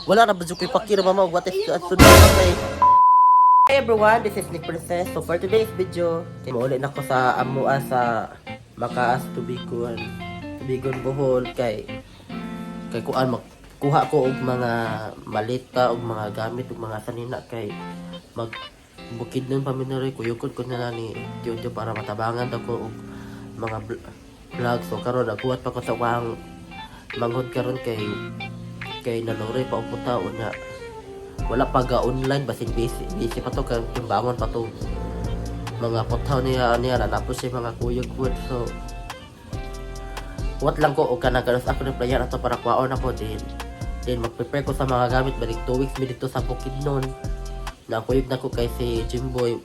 Wala ra ba jud ko'y paki ra, mama, what if adto na kay. Hey everyone, this is Nick Princess. So for today's video, mauli na ko sa amua sa Makaas Tubigon. Tubigon, Bohol kay kay kuan, magkuha ko og mga maleta og mga gamit og mga sanina kay mag bukid nun pa mi nari, kuyukon ko na lang ni Tio Tio para matabangan daw ko og mga vlog. So karon nagkuhat pa ko sa wang manghod karon kay kay nalori pa og puta unya wala pa ga online, basin busy busy pa to kay timbangon pa to mga putaw niya niya na napos siya mga kuyog pud. So what lang ko og kanang karos ako ni player ato para kuhaon ako din din mag-prepare ko sa mga gamit. Balik 2 weeks mi dito sa Bukidnon na kuyog na ko kay si Jimboy.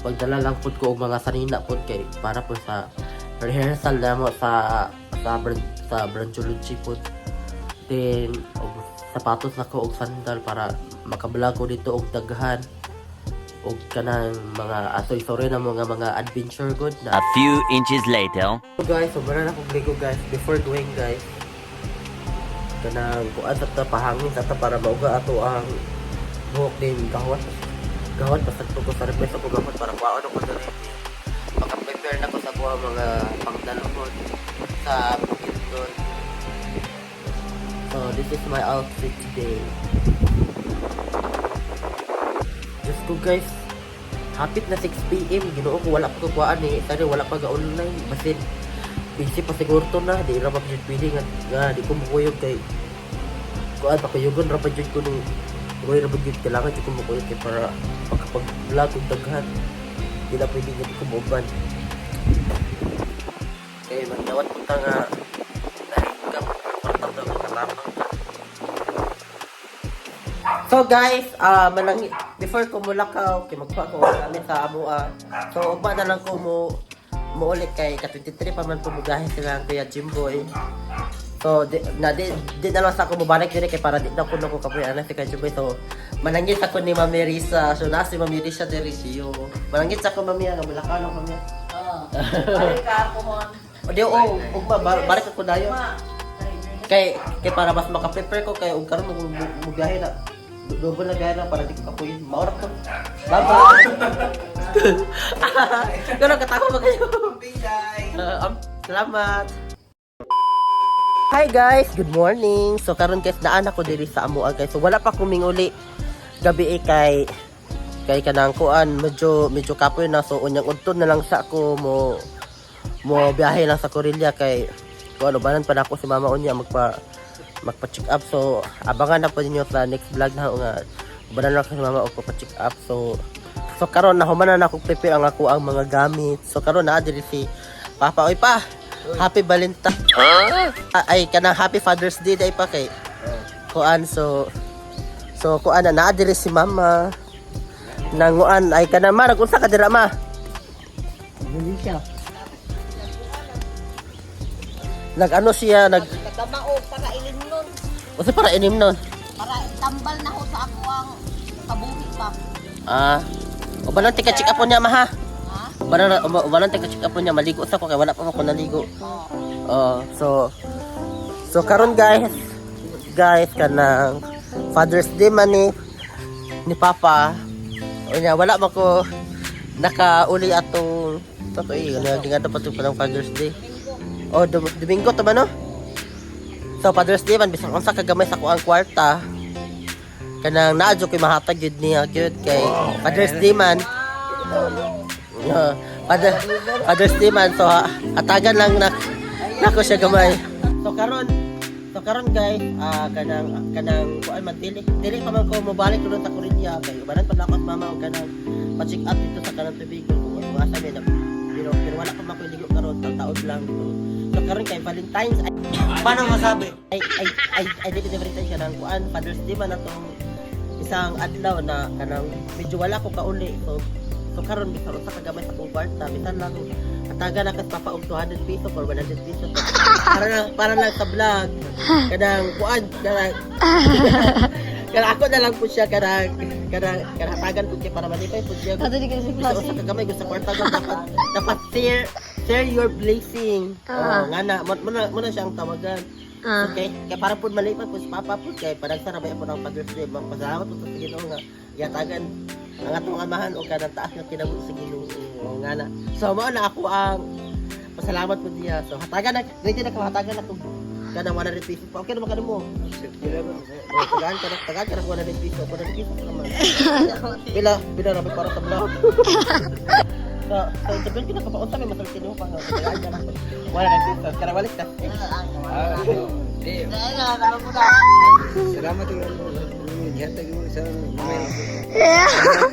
Magdala lang pud ko og mga sanina pud kay para po sa rehearsal na mo sa branchology pud then og sapatos nako og sandal para makablog ko dito og daghan og kanang mga asoy sorry na mga mga adventure good na. A few inches later. So guys, so na akong ligo, guys. Before going, guys, kanang kuan sa ta, pahangin sa ta para mauga ato ang buhok din gahawat. Gahawat basta ko sa request ako gahawat para kuan ako diri. Maka-prepare na ko sa kuha mga pangdalhon sa bukid doon. So this is my outfit today. Diyos ko guys, hapit na 6 p.m. Ginoo ko, wala pa ko kuhaan eh. Tari wala pa ga online. Basin busy pa siguro to na. Di ra pa jud pwede nga, nga di ko mukuyog kay kuan, pakuyugon ra pa jud ko ni Roy ra pa jud, kailangan jud ko mukuyog kay para makapag-vlog og daghan. Di na pwede nga di ko muuban. Kay magdawat ko ta nga dahil ka pagpartang daw katabang ka. So guys, manang before ko mulakaw kay magpa ko gamit sa amoa. So ugma na lang ko mo muulit kay ka 23 pa man po mugahe sila ang Kuya Jimboy. So di, na di, di na lang sa ako mobalik dire kay para di na ko ko kapoy ana si Kuya Jimboy. So manangit ako ni Mami Risa. So na si Mami Risa diri siyo. Manangit sa ako, Mami, nga mulakaw lang kami. Oo. Balik ka ako hon. O di o ugma balik ako dayon. Ma. Kay kay para mas maka-prepare ko kay ug karon mo mo biyahe na. Double na biyahe na para di ko kapuyin. Maura ko. Bye-bye. Pero katawa ba kayo? Salamat. Hi guys, good morning. So karon guys, naan ako diri sa amoa, guys. So wala pa ko minguli gabi eh, kay kay kanang kuan, medyo medyo kapoy na, so unyang udto na lang sa ako mo mo biyahe lang sa Korelia kay kuan, ubanan pa nako si mama unya magpa magpa check up. So abangan na po ninyo sa next vlog na nga ubanan lang ko si mama og pa check up. So so karon na human na ako prepare ang ako ang mga gamit. So karon na diri si Papa. Oy pa, happy Valentine. Ah, ay kanang happy Father's Day day pa kay kuan. So so kuan na naa diri si mama nanguan ay kanang ma, nagunsa ka dira, ma? Siya. Nag-ano siya, nag Nagkamao para ilim nun. Usa para inim nun? Para tambal na ho sa ako ang kabuhi pa. Ah. Ubanan tika check up po niya, ma, ha. Ha? Ubanan ubanan tika check up po niya, maligo sa ko kay wala pa ko naligo. Oo. Oh, so so karon guys, guys kanang Father's Day man ni ni Papa. Unya wala man ko nakauli atong to eh ano nga pa to pa ng Father's Day. Oh, Domingo to ba, no? So Father's Day man, bisan unsa ka gamay sa kuang kwarta. Kanang naa jud koy mahatag jud niya gyud kay Father's Day man. Father's Day man, so hatagan lang na nako siya gamay. So karon guys, kanang kanang kuan man, dili dili pa man ko mobalik kuno sa Korea kay ubanan pa ako at mama og kanang pa-check up dito sa kanang tubig kung asa mi na, pero, pero wala pa man ko ligo karon, taod lang. So, so karon kay Valentine's ay, Paano masabi? Ay ay ay ay dili na Valentine's, kanang kuan, Father's Day man atong isang adlaw na kanang medyo wala ko kauli. So so karon bisan usa ka gamay sa akong kwarta, bisan lang hatagan na kas papa og 200 pesos or 100 pesos para lang sa vlog, kanang kuan, kanang kanang ako na lang po siya, kanang kanang kanang hatagan po siya para malipay po siya. Bisan usa ka gamay gusto kwarta ko, dapat dapat share share your blessing. Oh, nga na mo, mo na, mo na siyang tawagan. Ah. Okay, kay para pud malipay pud si Papa pud kay padagsa ra ba po ang Father's Day. Magpasalamat pud sa Ginoo nga yatagan ang atong amahan o kanang taas nga kinabuhi sa Ginoo nga na. So mao na ako ang pasalamat pud niya. So hatagan na, ready na ka, hatagan na kung kanang 100 pesos pa. Okay naman kanimo. Oh, tagaan ka na 100 pesos. 100 pesos naman. Pila, pila ra ba para sa vlog? So, sabihin ko na kapaunsa may masulti nimo pa nga tagaan ka na 100 pesos. Kara balik ka. Ah, di. Salamat yung gihatag mo sa mamay.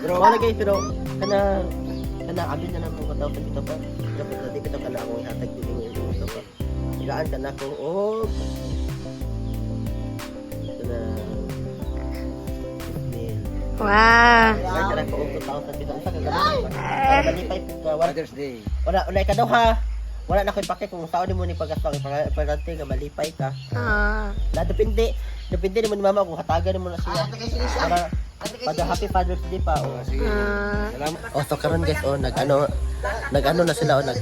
Wala guys, pero kana kana abi na lang kung kataw sa pa. Dapat na di kita kana akong ihatag dili mo ito pa. Tagaan ka na ko og kana mil. Wow. Tagaan ka na ko og 2,000 pesos. Unsa ka gamay? Para malipay pud ka. Wala Father's Day. wala wala ka daw ha. Wala na ko'y pake kung saan mo ni pagastong importante nga malipay ka. Ah. Na depende depende naman ni mama kung hatagan mo na siya. Para para happy Father's Day pa. Oh. Oh, sige. Ah. Salamat. Oh, so karon guys, oh, nag-ano, nag-ano na sila, oh, nag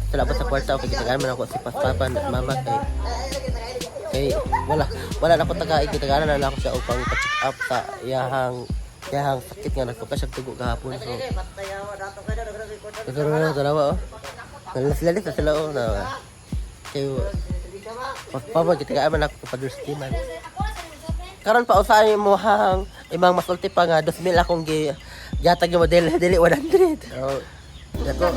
sila ba sa kwarta, okay, gitagaan man ako si pas papa at mama kay wala, wala na ko taga, gitagaan na lang ako siya upang pa-check up sa iyahang sakit nga nagtuka siya tugo gahapon, so, ito na, dalawa, oh, nalaslalis na sila, oh, na, kay, pas papa, gitagaan man ako sa Father's Day man. Karon pa usahay mo hang imang masulti pa nga 2,000 akong gi gihatag mo dili dili 100. Oh, dako,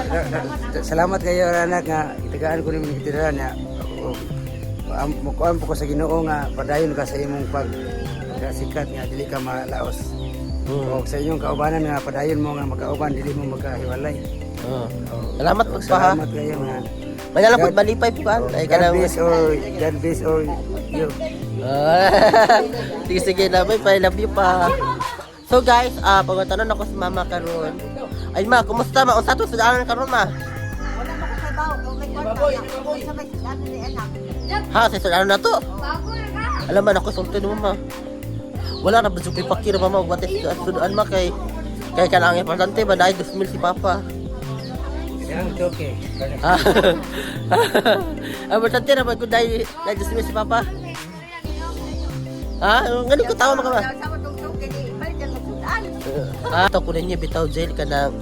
salamat kayo anak nga itagaan ko nimo gitira na. Mukuan po ko sa Ginoo nga padayon ka sa imong pag sikat nga dili ka malaos. O sa inyong kaubanan nga padayon mo nga magkauban dili mo magkahiwalay. Oh. Oh, Salamat po pa ha. Salamat kayo nga. May alam po malipay po ka. Ay God kanang bless all, God bless all you. Ah. Sige sige na bye bye, love you pa. So guys, pagtanon ako sa mama karon. Ay ma, kumusta ma? Unsa to sudanan karon ma? Wala mo ko trabaho. Kung may kwarta, kung sa may sudan ni anak. Ha, sa sudanan na to. Alam man ako sulti mo ma. Wala na ba jud pakira mama what is sudan ma kay kay kanang importante ba dahil 2,000 si papa. Yang okay. Ah, importante na ba kung dahil dahil 2,000 si papa? Ha? Ngano ko tawa maka ba? Sa matong kini, palit ang sudan. Ah, to kunin niya bitaw jail ka ng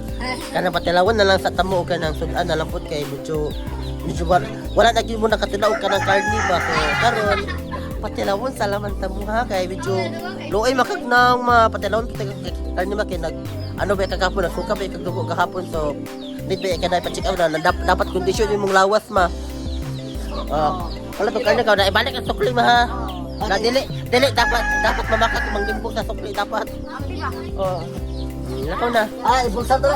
kanang patilawan na lang sa tamo o kanang sudan na lang pud kay medyo medyo wala, wala na gyud mo nakatilaw ka ng karni ba, so karon patilawon sa laman ta mo ha kay medyo luoy makagnang ma patilawon kita karni ba kay nag ano ba kagapon nagsuka ba kag dugo gahapon, so need ba ka na pa-check out na dapat kondisyon imong lawas ma. Ah, wala to karni ka na ibalik ang sukli ma ha na dili dili dapat dapat mamakat manggimbo sa sukli dapat. Oh. Lakaw na. Ay, bulsa to.